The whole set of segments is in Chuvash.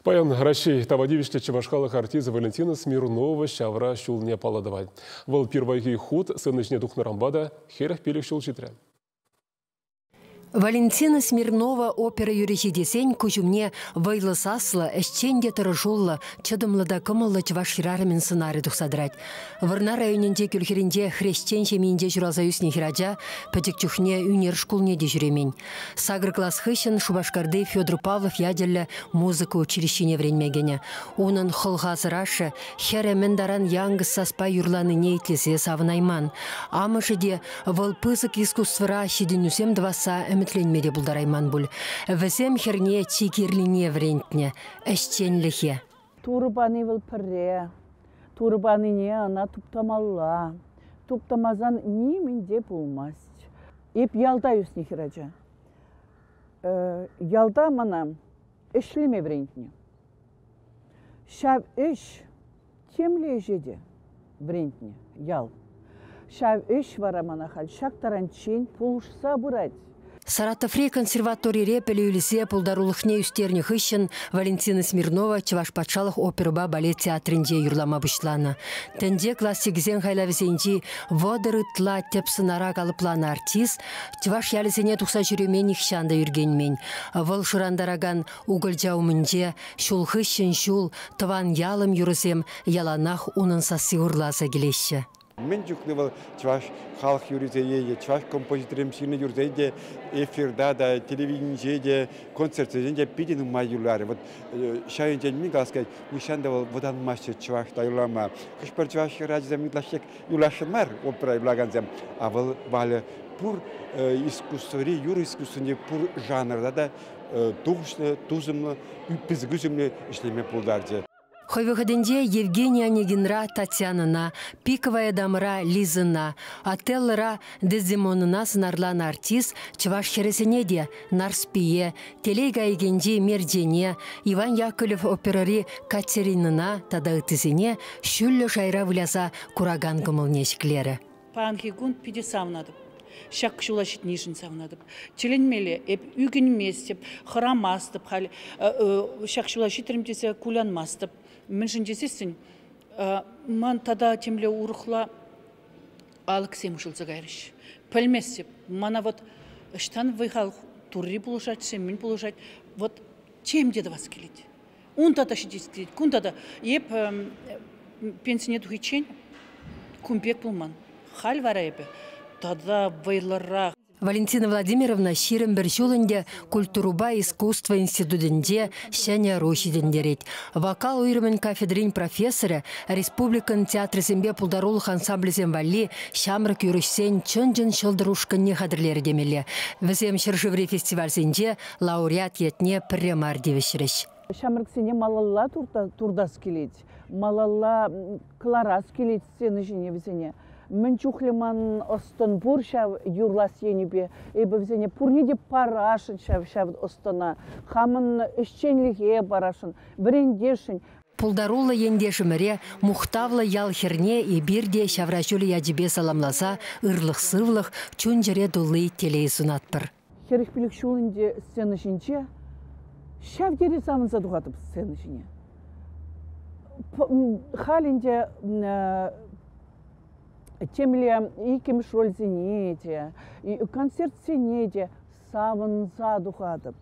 Паян Раҫҫей тава тивӗҫлӗ чӑваш халӑх артисчӗ Валентина Смирнова ҫавра ҫулне паллӑ тӑвать. Вӑл пирвайхи хут сцена ҫине тухнӑранпа та 45 ҫул ҫитрӗ. Валентина Смирнова опера юрӑҫи тесен куҫ умне вӑйлӑ саслӑ, ӗҫчен те тӑрӑшуллӑ, чӑтӑмлӑ та кӑмӑллӑ чӑваш хӗрарӑмӗн сӑнарӗ тухса тӑрать. Вӑрнар районӗнчи Кӳлхӗринче хресчен ҫемйинче ҫуралса ӳснӗ хӗрача пӗчӗк чухне ӳнер шкулне те ҫӳремен. Сакӑр класс хыҫҫӑн Шупашкарти Федор Павлов ячӗллӗ музыка училищине вӗренме кӗнӗ. Унӑн хӑлхасӑр ашшӗ хӗрӗ мӗн таран янкӑс саспа юрланине итлесе савӑнайман. Амӑшӗ те вӑл пысӑк искусствӑра ҫитӗнӳсем тӑвасса ӗмӗтленме те пултарайман пуль. Вӗсем хӗрне чи кирлине вӗрентнӗ – ӗҫченлӗхе. Турӑ пани вӑл пӗрре. Турӑ панине ӑна туптамалла. Туптамасан нимӗн те пулмасть. Эп ялта ӳснӗ хӗрача. Ялта мана ӗҫлеме вӗрентнӗ. Ҫав ӗҫ темле ӗҫе те вӗрентнӗ ял. Ҫав ӗҫ вара мана халь ҫак таранччен пулӑшса пырать. Саратоври консерваторире пӗлӳ илсе пултарулӑхне ӳстернӗ хыҫҫӑн Валентина Смирнова Чӑваш патшалӑх оперӑпа балет театрӗнче юрлама пуҫланӑ. Тӗнче классикӗсен хайлавӗсенчи 30 ытла тӗп сӑнара калӑпланӑ артист чӑваш ялӗсене тухса ҫӳреме нихҫан та ӳркенмен. Вӑл шӑрантаракан укӑлча умӗнче ҫул хыҫҫӑн ҫул тӑван ялӑм юрӑсем яланах унӑн сасси урласа килеҫҫӗ. Мӗн чухлӗ вӑл чӑваш халӑх юррисене те, чӑваш композиторӗсем ҫырнӑ юрӑсене те эфирта та, телевиденинче те, концертсенче те питӗ нумай юрларӗ. Вот ҫав енчен мӗн калас килет, нихҫан та вӑл вӑтанмаҫҫӗ чӑвашла юрлама. Хӑш-пӗр чӑваш хӗрачисем ытлашши юрласшӑн мар опера юрлакансем, а вӑл Валя пур искусствӑри, юрӑ искусствинчи пур жанрта та тухӑҫлӑ, тусӑмлӑ, пысӑк ӳсӗмлӗ ӗҫлеме пултарчӗ. Хӑй вӑхӑтӗнче Евгений Онегинра Татьянӑна, Пиковая дамӑра Лизӑна, Отеллӑра Дездемонӑна сӑнарланӑ артист чӑваш хӗрӗсене те Нарспие, Телей кайӑкӗнчи Мерчене, Иван Яковлев оперӑри Катеринӑна тата ыттисене ҫӳллӗ шайра выляса куракан кӑмӑлне ҫӗклерӗ. Паянхи кун питӗ савӑнатӑп. Ҫак ҫула ҫитнишӗн савӑнатӑп. Тӗлӗнмелле, эп ӳкӗнместӗп, хӑрамастӑп халь. Ҫак ҫула ҫитрӗм тесе кулянмастӑп. Мӗншӗн тесессӗн ман тата темле урӑхла алӑксем уҫӑлса кайрӗҫ. Пӗлместӗп, мана вот ӑҫтан вӑй-хал турри пулӑшать-ши, мӗн пулӑшать, вот тем те тӑвас килет. Унта та ҫитес килет, кунта та. Эп пенсине тухиччен кун пек пулман. Халь вара эпӗ тата вӑйлӑрах. Валентина Владимировна 21 ҫул ӗнтӗ культурӑпа искусство институтӗнче ҫӗнӗ ӑру ҫитӗнтерет. Вокал уйрӑмӗн кафедрин профессорӗ республикӑн театрӗсемпе пултарулӑх ансамблӗсем валли ҫамрӑк юрӑҫсен чӑн-чӑн ҫӑлтӑр ушкӑнне хатӗрлерӗ темелле. Вӗсем ҫӗршыври фестивальсенче лауреат ятне пӗрре мар тивӗҫрӗҫ. Ҫамрӑксене малалла туртас килет, малалла кӑларас килет сцена ҫине вӗсене. Мӗн чухлӗ ман ӑс-тӑн пур ҫав юрлас енӗпе, эпӗ вӗсене пурне те парасшӑн ҫав ҫав ӑс-тӑна, хамӑн ӗҫченлӗхе парасшӑн, вӗрентесшӗн. Пултаруллӑ ентешӗмӗре, мухтавлӑ ял хӗрне эпир те ҫавра ҫулӗ ячӗпе саламласа ырлӑх-сывлӑх, чун-чӗре тулли телей сунатпӑр. 45 ҫул ӗнтӗ сцена ҫинче ҫав тери савӑнса тухатӑп сцена ҫине. Халь ӗнтӗ темле иккӗмӗш рольсене те, концертсене те савӑнса тухатӑп.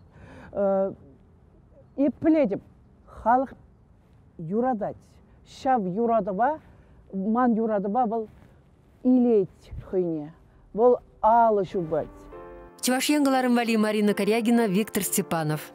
Эп пӗлетӗп, халӑх юратать. Ҫав юратӑва, ман юратӑва вӑл илет хӑйне. Вӑл алӑ ҫупать. Чӑваш Ен кӑларӑм валли Марина Карягина, Виктор Степанов.